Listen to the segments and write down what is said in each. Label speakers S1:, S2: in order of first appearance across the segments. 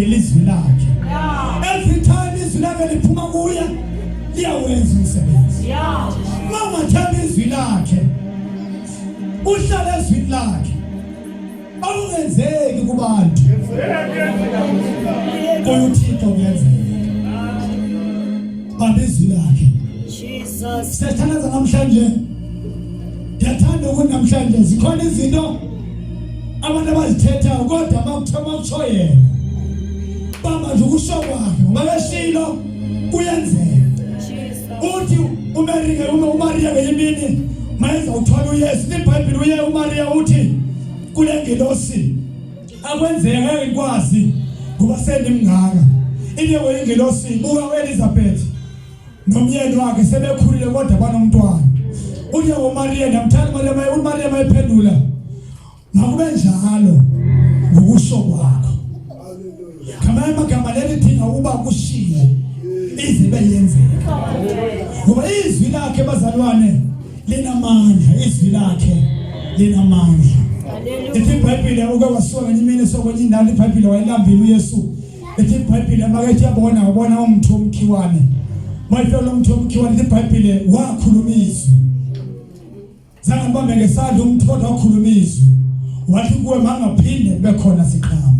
S1: Ilizwi lakhe. Every time izwi lakhe liphuma kuye liyawenza umsebenzi. Uma ungathemba izwi lakhe, uhlale ezwini lakhe. Akungenzeki kubantu. Kuye uThixo kuyenzeka. Bamba izwi lakhe.
S2: Jesus.
S1: Siyathandaza namhlanje. Ndiyathanda ukuthi namhlanje zikhona izinto abantu abazithethayo kodwa makuthiwa makusho yena. Bamba nje ukusho kwakhe ngoba beshilo kuyenzeka. Uthi uMary uma uMaria ngeyimini mayenza uthola uYesu iBhayibheli uye uMaria uthi kule ngelosi akwenzeka ngeke ngikwazi ngoba sendimngaka. Inyoko ingelosi buka uElizabeth nomyeni wakhe sebekhulile kodwa banomntwana. Uye uMaria ndamthanda uMaria uMaria mayiphendula makube njalo ngokusho kwakho. Ngamanye amagama leli dinga ukuba kushiwo ize beyenzeka. Ngoba izwi lakhe bazalwane linamandla, izwi lakhe linamandla. Ithi iBhayibheli uke wasuka ngenye imini sokwenye indawo iBhayibheli wayelambile uYesu. Ithi iBhayibheli makethi yabona wabona umthi womkhiwane. Mayifika lo mthi womkhiwane ithi iBhayibheli wakhuluma izwi. Zange ngibambe ngesandla umthi kodwa wakhuluma izwi. Wathi kuwe mangaphinde kube khona siqhamo.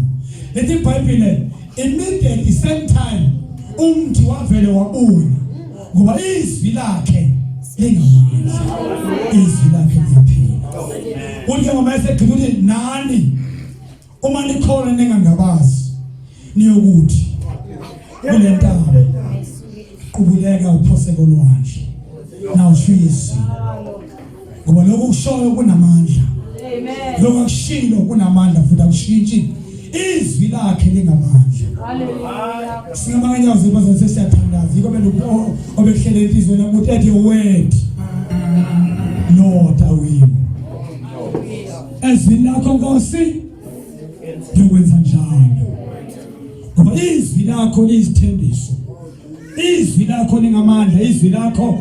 S1: Lithi iBhayibheli immediately same time umthi wavele wabuna ngoba izwi lakhe lingamandla. Izwi lakhe liyaphila. Uthi ngoba esegcina uthi nani uma nikholwa ningangabazi niyokuthi kule ntaba qubuleka uphose kolwandle nawusho izwi ngoba lokhu kushoyo kunamandla
S2: Amen.
S1: lokhu akushilo kunamandla futhi akushintshi izwi lakhe lingamandla
S2: Hallelujah.
S1: Singamanye inyawo zethu bazalwane sesiyathandaza yikho bele obekuhlele enhliziyweni yami ukuthi at your word Lord I will ezwini lakho Nkosi ngiyokwenza njalo ngoba izwi lakho liyisithembiso izwi lakho lingamandla izwi lakho